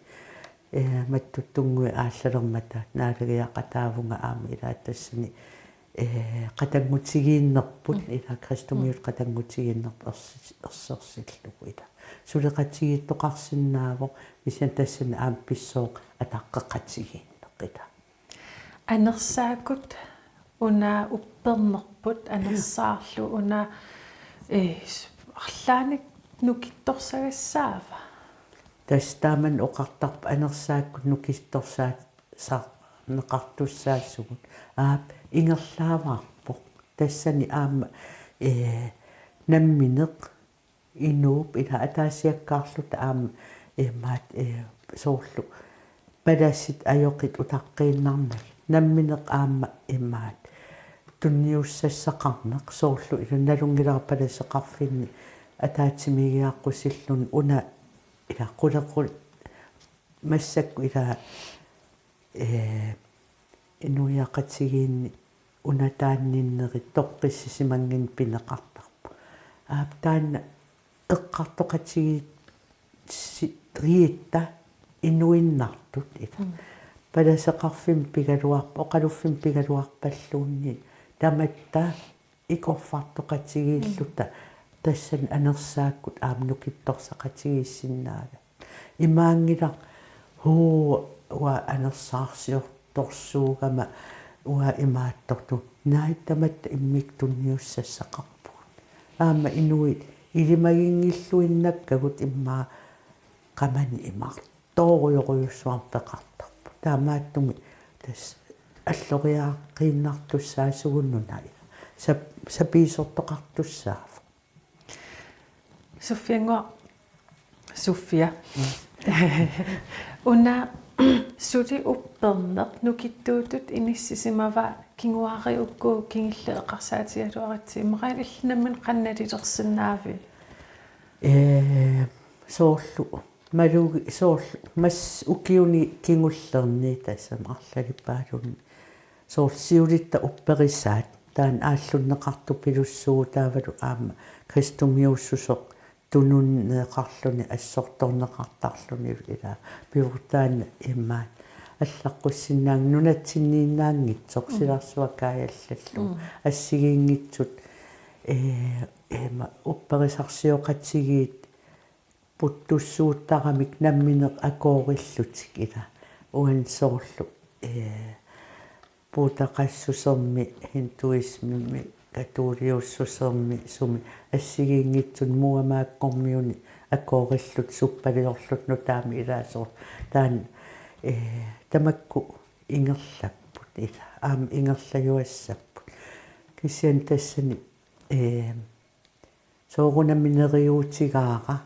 eh, mattuttunnguit aallalermata naalagiaqataavunga aamma ila tassani, eh, qatanngutigiinnerput, mm, ila kristumiut, mm, qatanngutigiinnerput ersi-, ersersillugu ila. Suleqatigiittoqarsinnaavoq, kisianni tassani aamma pissooq ataqqeqatigiinneq ila. Anersaakkut una uppernerput, anersaarlu una, eh, s-, arlaannik nukittorsagassaava? Tassa taamani oqartarpoq anersaakkut nukittorsaa-, sa-, neqartussaassugut. Aap, ingerlaavaarpoq. Tassani aamma, eh, nammineq inuup ila ataasiakkaarluta aamma imaat, eh, soorlu palasit ajoqit utaqqiinnarnagit. Nammineq aamma imaat tunniussassaqarneq soorlu ila nalunngilara palaseqarfinni ataatsimiigiaqqusilluni una ila qulequl massakkut ila, eh, inuiaqatigiinni unataanninnerit toqqissisimannginneq pineqartarpoq. Aap, taanna eqqartoqatigiit-, si-, riitta inuinnartut ila. Mm. Palaseqarfimmi pigaluarp-, oqaluffimmik pigaluarpalluunniit tamatta ikorfartoqatigiilluta, mm, tassani anersaakkut aamma nukittorsaqatigiissinnaagatta. Imaanngilaq, huu, uanga anersaarsiortorsuugama uanga imaattortunga. Naak, tamatta immikkut tunniussassaqarpugut. Aamma inuit ilimaginngilluinnakkagut immaqa qamani imaattoorujorujussuarmik peqartarput. Taamaattumik tassa alloriaaqqiinnartussaasugut nuna ila. Sap-, sapiisortoqartussaavoq. Sofiannguaq, Sofia. Mm. Una suli upperneq nukittuutut inissisimava Kinguaariit uku kingulliit eqqarsaatigigaluaritsi, immaqa illit nammineq qanoq nalilersinnaaviuk? Ee, soorlu, malugi-, soorlu, mas ukiuni kingullerni tassami arlalippaalunni. Soorlu siulitta upperisaat, taanna aallunneqartupilussuuvoq taavalu aamma kristumiussuseq tununeqarluni assortorneqartarluni ila pivortaanna immaqa allaqqussinnaanngilaq nunatsinniinnaanngitsoq mm. Silarsuakaajallallu mm. Assigiinngitsut ee, ee, ma-, upperisarsioqatigiit puttussuuttaramik nammineq akoorillutik ila uani soorlu ee, buddhaqassusermi, hinduismimi, katoliussusermi, sumi assigiinngitsuni muamaakkormiuni akoorillutik suppaliorlutik nutaamik ilaasoq. Taanna, ee, tamakku ingerlapput ila. Aamma ingerlajuassapput. Kisianni tassani, ee, soorunami neriuutigaara.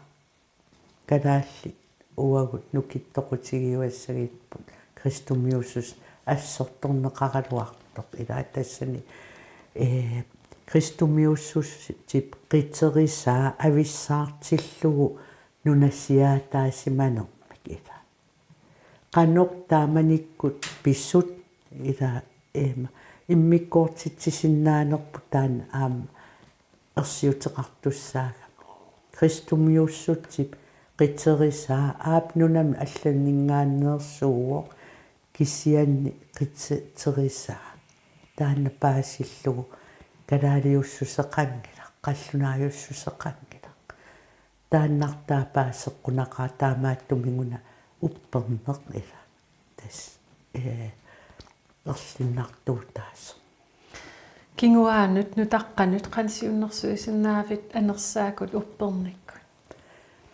Kalaallit uagut nukittoqutigiuassagipput kristumiussuseq assortorneqaraluartoq ila tassani, ee, kristumiussusip qiterisaa avissaartillugu nunasiaataasimanermik ila. Qanoq taamanikkut pisut ila ima immikkoortitsisinnaanerput taanna aamma ersiuteqartussaagami. Kristumiussutsip qiterisaa aap nunami allanninngaanneersuuvoq kisianni qite-, qiterisaa taanna paasillugu kalaaliussuseqanngilaq, qallunaajussuseqanngilaq. Taannartaa paaseqqunaqaaq taamaattumik una upperneq ila. Tassa, ee, erlinnartuutaasoq. Kinguaanut nutaqqanut qanoq siunnersuisinnaavit anersaakkut uppernikkut?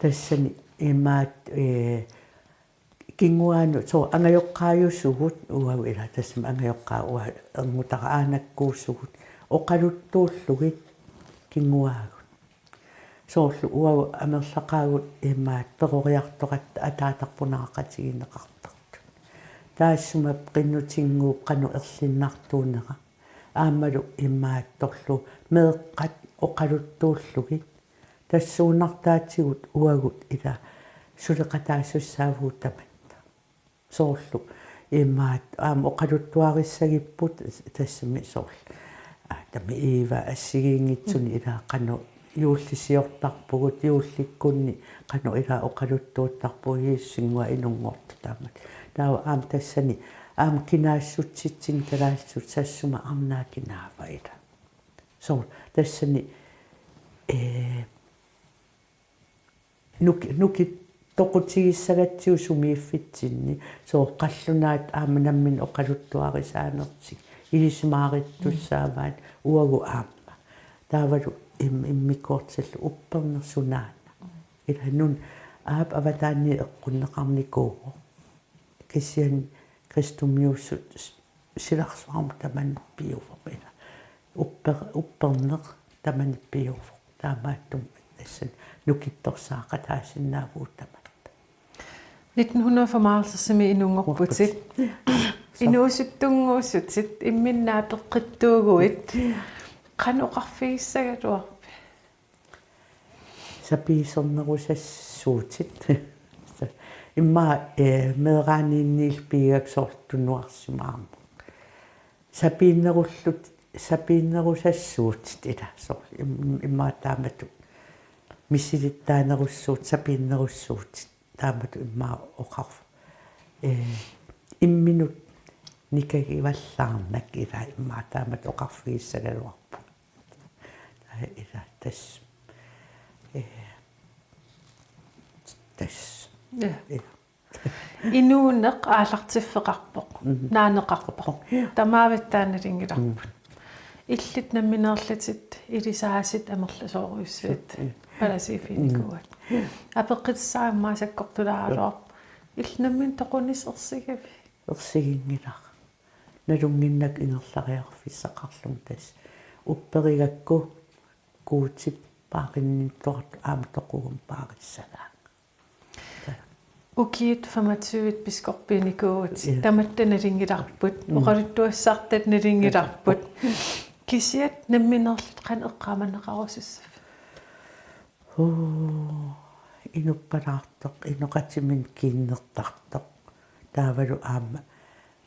Tassani imaat, ee, kinguaanut soorlu angajoqqaajusugut uagut ila tassami angajoqqaat uanga erngutara aanakkuusugut oqaluttuullugit kinguaagut. Soorlu uagut amerlaqaagut imaat peroriartoratta ataatarput naaqatigineqartartut. Taassuma qinnutinnguup qanoq erlinnartuunera. Aammalu imaattorlu meeqqat oqaluttuullugit. Tassuunartaatigut uagut ila suleqataasussaavugut tamatta. Soorlu imaat aamma oqaluttuarissagipput tassami soorlu. Aatami Eva assigiinngitsuni ila qanoq juullisiortarpugut juullikkunni qanoq ila oqaluttuuttarpugut Jiisusinnguaq inunngortoq taamak. Taava aamma tassani aamma kinaassutsitsinni kalaallisut sassuma arnaa kinaava ila. Soorlu tassani, ee, Nuki-, nukittoqutigissagatsigu sumiiffitsinni, soorlu qallunaat aamma nammineq oqaluttuarisaanertik, ilisimaarittussaavaat uagut aamma. Taavalu im-, immikkoortillugu upperneq sunaana. Ila nunap aap avataaniit eqqunneqarnikuuvoq. Kisianni kristumiussut s-, silarsuarmut tamanit piuvoq ila. Upper-, upperneq tamanit piuvoq. Taamaattumik tassani nukittorsaaqataasinnaavugut tamatta. Nitten hundrede og femoghalvtredsimi inunngorputit. Inuusuttunnguussutit, imminnaat peqqittuuguit. Qanoq oqarfigissagaluarpit? Sapiisernerusassuutit. Immaqa, ee, meeraaniinniillu piigakkit soorlu tunuarsimaarmat. Sapiinnerullutit, sapiinnerusassuutit ila soorlu im-, im-, immaqa taamatut misilittaanerussuutit, sapiinnerussuutit. Taamatut immaqa oqarf-, ee, imminut nikagivallaarnak ila immaqa taamatut oqarfigissagaluarpunga. Taava ila tassa. Ee, tassa. Ja. Ila. Inuuneq aallartiffeqarpoq, mhm, naaneqarpoq. Ja. Tamaavik taanna nalunngilarput. Mm. Illit nammineerlutit ilisaasit amerlasoorujussuit, mm, palasiiffiginikuuat. Mm. Apeqqutissaq immaqa sakkortulaaraluarpoq. Illit nammineq toqunissaq ersigavit? Ersiginngilara. Nalunnginnakku ingerlariarfissaqarlunga tassa. Upperigakku Guutip paarinnittuartut aamma toqugumik paarissagaanga. Ukiut femogtyve biskoppiunikuuvutit. Ja. Tamatta nalunngilarput. Mm. Oqaluttuassartat nalunngilarput. Kisiat nammineerlutit qanoq eqqaamanneqarusussaaviuk? Huu, inuppalaartoq, inoqatiminut kiinnertartoq. Taavalu aamma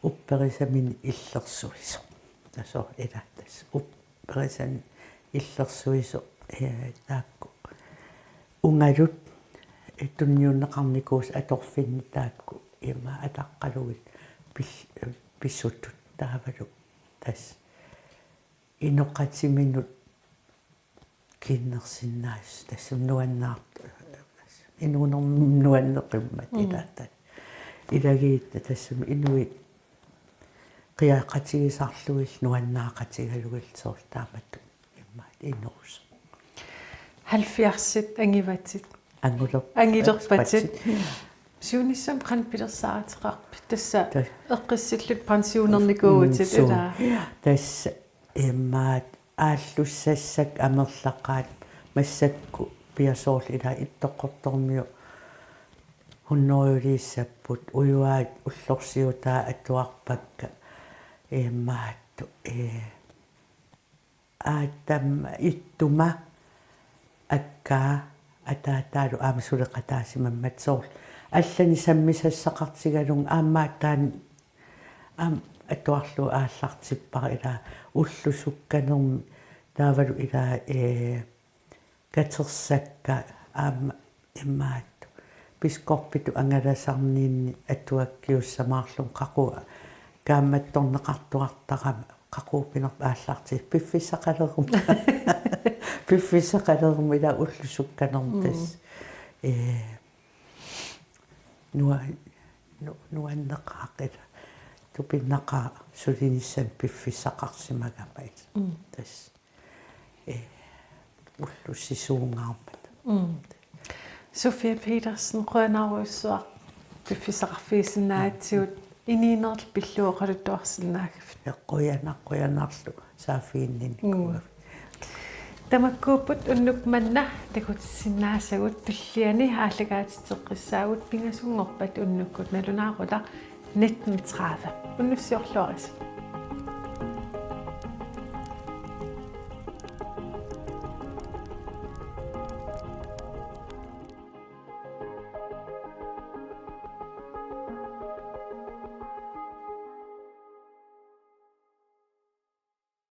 upperisaminut illersuisoq. Tassa ila tassa upperisaminut illersuisoq, ee, taakku. Ungalut, ee, tunniunneqarnikuusut atorfinni taakku. Ima ataqqalugit pil-, pisutut taavalu. Tassa inoqatiminut kiinnersinnaasut tassami nuannaart-, inuunermi nuanneqimmat. Mm. Ila ta-, ilagiit tassami inuit qiaqatigisarlugit nuannaaqatigalugit soorlu taamatut immaqa inuusoq. Halvfjerdsit angivatit. Anguler-, Angulerpatit. Siunissami qanoq pilersaaruteqarpit? Tassa tas-, eqqissillutit pensionernikuuvutit. Mm, suu. Ilaa? Tassa immaqa aallussassakka amerlaqaat massakkut piasoorlu ilaa Ittoqqortoormiut hunnorujuliissapput ujuaat ullorsiutaa atuarpakka immaqa ee Aatama ittuma akkaa ataataalu aamma suleqataasimammat soorlu. Allanik sammisassaqartigalugu aamma taanna aamma atuarlugu aallartippara ilaa ulloq sukkanermi taavalu ilaa, ee, katersakka aamma imaattoq. Biskoppitut angalasarninni atuakkiussamaarlunga qaqugu kaammattorneqartuartarami qaqugu pinerpoq aallartippoq piffissaqaleruma. Piffissaqaleruma ilaa ulloq sukkanermi. Mm. Tassa. Ee, nua-, nu-, nuanneqaaq ilaa. Tupinnaqaaq sulinissamut piffissaqarsimagama ilaa. Mm. Tassa. Ee, ulloq sisuungaarmat. Mm. Sofia Petersen, qujanarujussuaq piffissaqarfigisinnaagatsigit, inuunerlu pillugu oqaluttuarsinnaagakkit. Ee, qujanaq-, qujanarlu saaffiginninnikuugakkit. Mm. Tamakkuupput unnuk manna takutissinnaasagut, tulliani aallakaatitseqqissaagut, pingasunngorpat unnukkut nalunaaqutaq nitten tredive. Unnussiorluarisi.